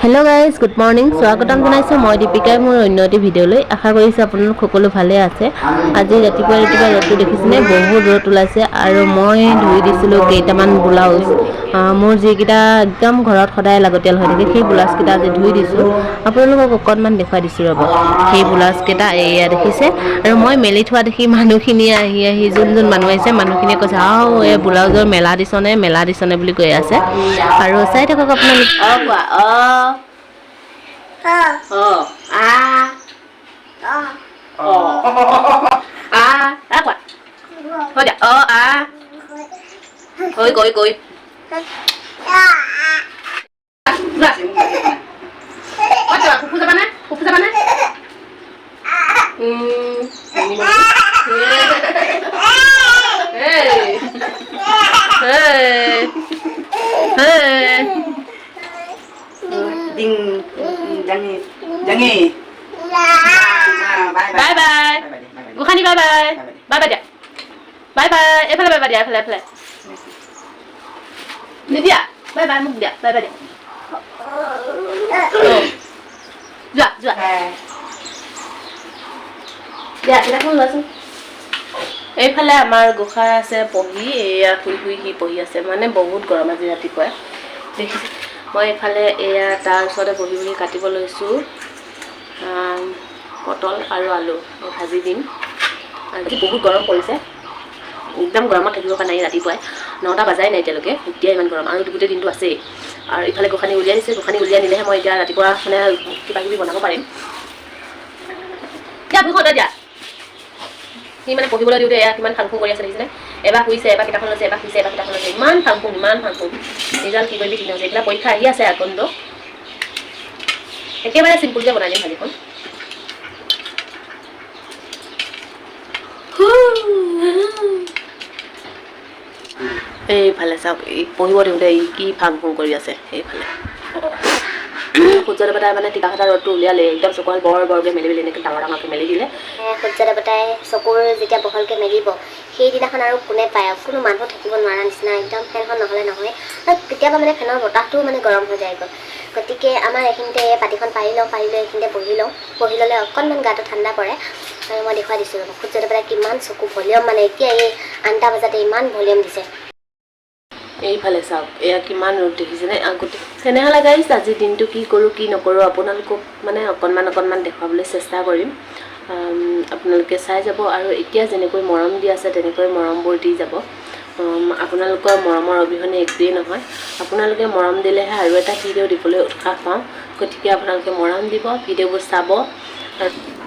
Hello' guys, good morning. স্বাগতম জনাইছোঁ মই দীপিকাই মোৰ অন্য এটি ভিডিঅ'লৈ। আশা কৰিছোঁ আপোনালোক সকলো ভালে আছে। আজি ৰাতিপুৱা ৰাতিপুৱা ৰ'দটো দেখিছেনে? বহুত ৰ'দ ওলাইছে। আৰু মই ধুই দিছিলোঁ কেইটামান ব্লাউজ। মোৰ যিকেইটা একদম ঘৰত সদায় লাগতিয়াল হৈ থাকে, সেই ব্লাউজকেইটা আজি ধুই দিছোঁ। আপোনালোকক অকণমান দেখুৱাই দিছোঁ, ৰ'ব। সেই ব্লাউজকেইটা এয়া দেখিছে। আৰু মই মেলি থোৱা দেখি মানুহখিনিয়ে আহি আহি, যোন যোন মানুহ আহিছে, মানুহখিনিয়ে কৈছে, "আও, এই ব্লাউজৰ মেলা দিছনে, মেলা দিছনে?" বুলি কৈ আছে। আৰু চাই থাকক আপোনালোক। অ, কোৱা। অ, অ, আ, অ, আ, আ, কোৱা। হৈ দিয়া। অ, আ, হৈ গৈ গৈ যোৱা। ক'ত যাবা? ফুফু যাবানে? ফুফু যাবানে? এই, এই, এই। Ding, jangi, jangi. Bye. Bye bye. গোসানী, bye bye, bye bye দিয়া। Bye bye. এইফালে বাই বাই দিয়া, এইফালে, এইফালে নিদিয়া। বাই বাই মোক দিয়া, বাই বাই দিয়া। অ। যোৱা, যোৱা দিয়া। কিতাপখন লোৱাচোন। এইফালে আমাৰ গোঁসাই আছে পঢ়ি। এয়া শুই শুই সি পঢ়ি আছে। মানে বহুত গৰম আজি ৰাতিপুৱাই, দেখিছে। মই এইফালে এয়া তাৰ ওচৰতে বহি বহি কাটিব লৈছোঁ পটল আৰু আলু ভাজি দিম। আজি বহুত গৰম পৰিছে, একদম গৰমত থাকিব পৰা নাই। ৰাতিপুৱাই 9টা বাজাই নাই এতিয়ালৈকে, এতিয়া ইমান গৰম আৰু গোটেই দিনটো আছেই। আৰু ইফালে গোসানী উলিয়াই দিছে। গোসানী উলিয়াই নিলেহে মই এতিয়া ৰাতিপুৱা মানে কিবা কিবি বনাব পাৰিম। দিয়া, ভোক দিয়া। সি মানে পঢ়িবলৈ দিওঁতে এয়া কিমান ফাং ফুং কৰি আছে, দেখিছেনে? এবাৰ শুইছে, এবাৰ কিতাপখন লৈছে, এবাৰ শুইছে, এবাৰ কিতাপখন লৈছে। ইমান ফাং ফুং, ইমান ফাং ফুং। ৰিজাল্ট কি কৰিবি ঠিক নহৈছে। এইবিলাক পৰীক্ষা আহি আছে আগন্তুক। একেবাৰে চিম্পুলকৈ বনাই দিম ভাজিখন। এইফালে চাওক, এই পঢ়িব দিওঁতে ই কি ফাং ফুং কৰি আছে। এইফালে সূৰ্য দেৱতাই মানে টিকাফটা ৰ'দটো উলিয়ালে, একদম চকুহাল বৰ বৰকৈ মেলি মেলি, এনেকৈ ডাঙৰ ডাঙৰকৈ মেলি দিলে। সূৰ্য দেৱতাই চকুৰ যেতিয়া বহলকৈ মেলিব, সেইদিনাখন আৰু কোনে পায়? আৰু কোনো মানুহ থাকিব নোৱাৰা নিচিনা, একদম ফেনখন নহ'লে নহয়। আৰু কেতিয়াবা মানে ফেনৰ বতাহটোও মানে গৰম হৈ যায়গৈ। গতিকে আমাৰ এইখিনিতে এই পাতিখন পাৰি লওঁ, পাৰি লৈ এইখিনিতে বহি লওঁ। বহি ল'লে অকণমান গাটো ঠাণ্ডা পৰে। আৰু মই দেখুৱাই দিছোঁ, ৰ'ব, সূৰ্য দেৱতাই কিমান চকু ভলিউম, মানে এতিয়া এই 8টা বজাতে ইমান ভলিউম দিছে। এইফালে চাওক, এয়া কিমান ৰ'দ, দেখিছেনে আগতে? তেনেহ'লে গাইজ, আজি দিনটো কি কৰোঁ কি নকৰোঁ আপোনালোকক মানে অকণমান অকণমান দেখুৱাবলৈ চেষ্টা কৰিম। আপোনালোকে চাই যাব আৰু এতিয়া যেনেকৈ মৰম দি আছে, তেনেকৈ মৰমবোৰ দি যাব। আপোনালোকৰ মৰমৰ অবিহনে একোৱেই নহয়। আপোনালোকে মৰম দিলেহে আৰু এটা ভিডিঅ' দিবলৈ উৎসাহ পাওঁ। গতিকে আপোনালোকে মৰম দিব, ভিডিঅ'বোৰ চাব।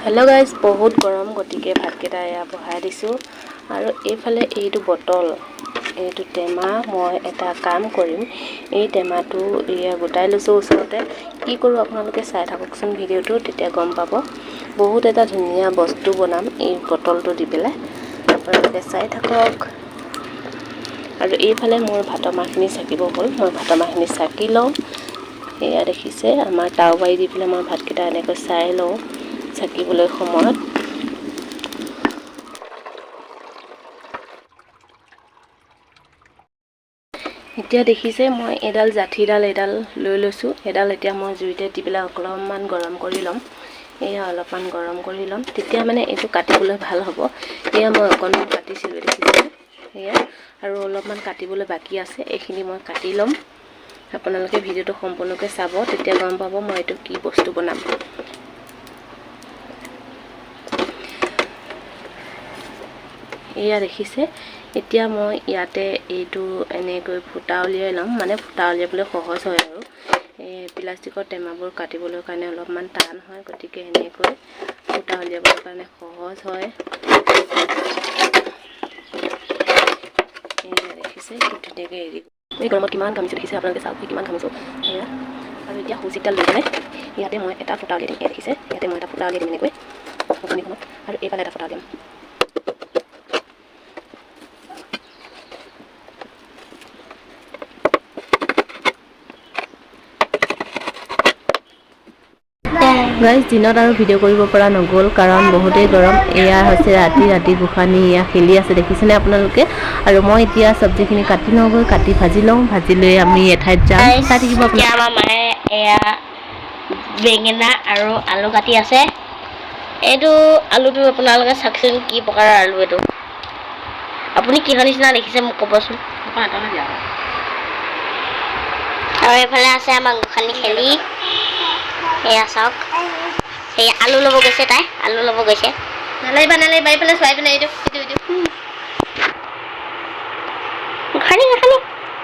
হেল্ল' গাইজ, বহুত গৰম, গতিকে ভাতকেইটা এয়া বহাই দিছোঁ। আৰু এইফালে এইটো বটল, এইটো টেমা, মই এটা কাম কৰিম। এই টেমাটো এয়া গোটাই লৈছোঁ ওচৰতে। কি কৰোঁ আপোনালোকে চাই থাককচোন ভিডিঅ'টো, তেতিয়া গম পাব। বহুত এটা ধুনীয়া বস্তু বনাম এই বটলটো দি পেলাই, আপোনালোকে চাই থাকক। আৰু এইফালে মোৰ ভাতৰ মাহখিনি চাকিব হ'ল। মই ভাতৰ মাহখিনি চাকি লওঁ। এয়া দেখিছে, আমাৰ তাওবাৰী দি পেলাই মই ভাতকেইটা এনেকৈ চাই লওঁ চাকিবলৈ সময়ত। এতিয়া দেখিছে, মই এডাল যাঠিডাল এডাল লৈ লৈছোঁ। এডাল এতিয়া মই জুইতে দি পেলাই অলপমান গৰম কৰি ল'ম। এয়া অলপমান গৰম কৰি ল'ম, তেতিয়া মানে এইটো কাটিবলৈ ভাল হ'ব। এয়া মই অকণমান কাটিছিলোঁ, দেখিছে। এয়া আৰু অলপমান কাটিবলৈ বাকী আছে, এইখিনি মই কাটি ল'ম। আপোনালোকে ভিডিঅ'টো সম্পূৰ্ণকৈ চাব, তেতিয়া গম পাব মই এইটো কি বস্তু বনাম। এয়া দেখিছে, এতিয়া মই ইয়াতে এইটো এনেকৈ ফুটা উলিয়াই ল'ম। মানে ফুটা উলিয়াবলৈ সহজ হয় আৰু এই প্লাষ্টিকৰ টেমাবোৰ কাটিবলৈ কাৰণে অলপমান টান হয়, গতিকে এনেকৈ ফুটা উলিয়াবৰ কাৰণে সহজ হয়। এয়া দেখিছে, কি ধুনীয়াকৈ এৰি। এই গৰমত কিমান ঘামিছোঁ, দেখিছে আপোনালোকে? চাওক, কিমান ঘামিছোঁ। এয়া আৰু এতিয়া সূচীডাল লৈ পেলাই ইয়াতে মই এটা ফুটা উলিয়াই দিম। এয়া দেখিছে, ইয়াতে মই এটা ফুটা উলিয়াই দিম এনেকৈ অকণিখনত আৰু এইফালে এটা ফুটা উলিয়াম। গাইজ, দিনত আৰু ভিডিঅ' কৰিব পৰা নগ'ল, কাৰণ বহুতেই গৰম। এয়া হৈছে ৰাতি। ৰাতি গোসানী এয়া খেলি আছে, দেখিছেনে আপোনালোকে? আৰু মই এতিয়া চব্জিখিনি কাটি লওঁগৈ। কাটি ভাজি লওঁ, ভাজি লৈ আমি এঠাইত যাম। চাই থাকিব। এতিয়া আমাৰ মায়ে এয়া বেঙেনা আৰু আলু কাটি আছে। এইটো আলুটো আপোনালোকে চাওকচোন, কি প্ৰকাৰৰ আলু এইটো। আপুনি কিহৰ নিচিনা দেখিছে মোক ক'বচোন। আৰু এইফালে আছে আমাৰ গোসানী খেলি। এয়া চাওক, সেই আলু ল'ব গৈছে, তাই আলু ল'ব গৈছে। নালাগিবা, নালাগিবা, এইফালে চোৱাই পিনে এইটো এইটো এইটো। গোসানী, গোসানী,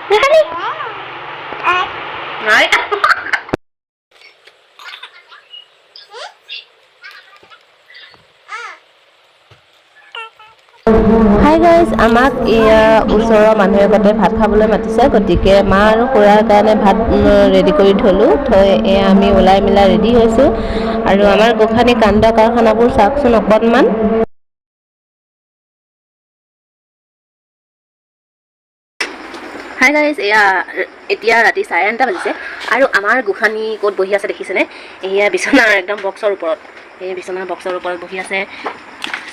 গোসানী। নাই। হাই গাইজ, আমাক এয়া ওচৰৰ মানুহ এঘৰতে ভাত খাবলৈ মাতিছে। গতিকে মা আৰু খুৰাৰ কাৰণে ভাত ৰেডি কৰি থ'লোঁ। থৈ এয়া আমি ওলাই মেলাই ৰেডি হৈছোঁ। আৰু আমাৰ গোসানী কাণ্ড কাৰখানাবোৰ চাওকচোন অকণমান। হাই গাইজ, এয়া এতিয়া ৰাতি 8:30 বাজিছে আৰু আমাৰ গোসানী ক'ত বহি আছে দেখিছেনে? এয়া বিচনাৰ একদম বক্সৰ ওপৰত, এই বিচনাৰ বক্সৰ ওপৰত বহি আছে।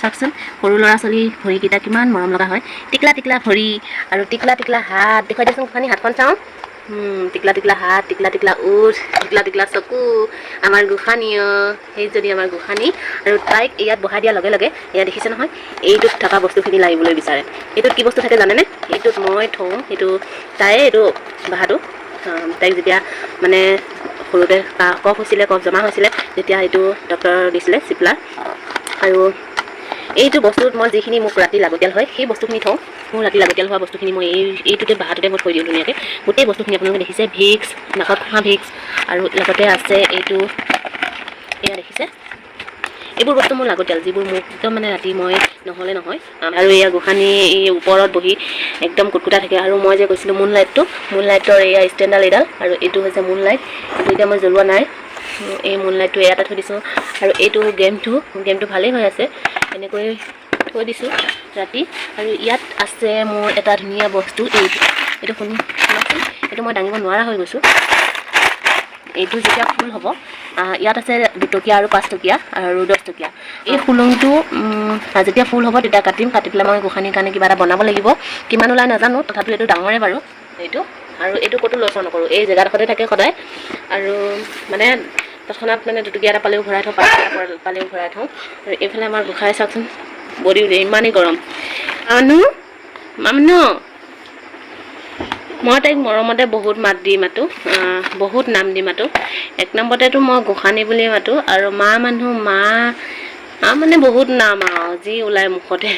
চাওকচোন, সৰু ল'ৰা ছোৱালী ভৰিকেইটা কিমান মৰম লগা হয়। টিকলা টিকলা ভৰি আৰু টিকলা টিকলা হাত। দেখুৱাই দিয়াচোন গোসানী, হাতখন চাওঁ। টিকলা টিকলা হাত, টিকলা টিকলা ওঠ, টিকলা টিকলা চকু। আমাৰ গোসানীয় সেইজনী আমাৰ গোসানী। আৰু তাইক ইয়াত বহাই দিয়াৰ লগে লগে এয়া দেখিছে নহয়, এইটোত থকা বস্তুখিনি লাগিবলৈ বিচাৰে। এইটোত কি বস্তু থাকে জানেনে? এইটোত মই থওঁ, এইটো তাই এইটো বাহাটো। তাইক যেতিয়া মানে সৰুতে কফ হৈছিলে, কফ জমা হৈছিলে, তেতিয়া এইটো ডক্টৰ দিছিলে চিপলাৰ। আৰু এইটো বস্তুত মই যিখিনি মোক ৰাতি লাগতিয়াল হয় সেই বস্তুখিনি থওঁ। মোৰ ৰাতি লাগতিয়াল হোৱা বস্তুখিনি মই এইটোতে বাহাটোতে মই থৈ দিওঁ ধুনীয়াকৈ। গোটেই বস্তুখিনি আপোনালোকে দেখিছে, ভিক্স, নাকত ঘঁহা ভিক্স, আৰু লগতে আছে এইটো, এয়া দেখিছে। এইবোৰ বস্তু মোৰ লাগতিয়াল, যিবোৰ মোক একদম মানে ৰাতি মই নহ'লে নহয়। আৰু এয়া গোসানী এই ওপৰত বহি একদম কুটকুটাই থাকে। আৰু মই যে কৈছিলোঁ মুন লাইটটো, মুন লাইটৰ এয়া ষ্টেণ্ডডাল এইডাল, আৰু এইটো হৈছে মুন লাইট। এইটো এতিয়া মই জ্বলোৱা নাই, এই মুন লাইটটো ইয়াতে থৈ দিছোঁ। আৰু এইটো গেমটো ভালেই হৈ আছে, এনেকৈ থৈ দিছোঁ ৰাতি। আৰু ইয়াত আছে মোৰ এটা ধুনীয়া বস্তু, এইটো শুনকচোন, এইটো মই দাঙিব নোৱাৰা হৈ গৈছোঁ। এইটো যেতিয়া ফুল হ'ব, ইয়াত আছে 2 টকীয়া আৰু 5 টকীয়া আৰু 10 টকীয়া। এই খুলুংটো যেতিয়া ফুল হ'ব তেতিয়া কাটিম। কাটি পেলাই মই গোসানীৰ কাৰণে কিবা এটা বনাব লাগিব। কিমান ওলাই নাজানো, তথাপিও এইটো ডাঙৰে বাৰু এইটো। আৰু এইটো ক'তো লৰচৰ নকৰোঁ, এই জেগাডোখৰতে থাকে সদায়। আৰু মানে তৎক্ষণাত মানে 2 টকীয়া এটা পালেও ভৰাই থওঁ, 5 টকীয়া পালেও ভৰাই থওঁ। আৰু এইফালে আমাৰ গোসাঁই চাওকচোন, বডি ইমানেই গৰম। মানুহ মানুহ, মই তাইক মৰমতে বহুত মাত দি মাতোঁ, বহুত নাম দি মাতোঁ। এক নম্বৰতেতো মই গোসানী বুলিয়ে মাতোঁ। আৰু মা মানুহ, মা মা মানে বহুত নাম আৰু যি ওলাই মুখতে।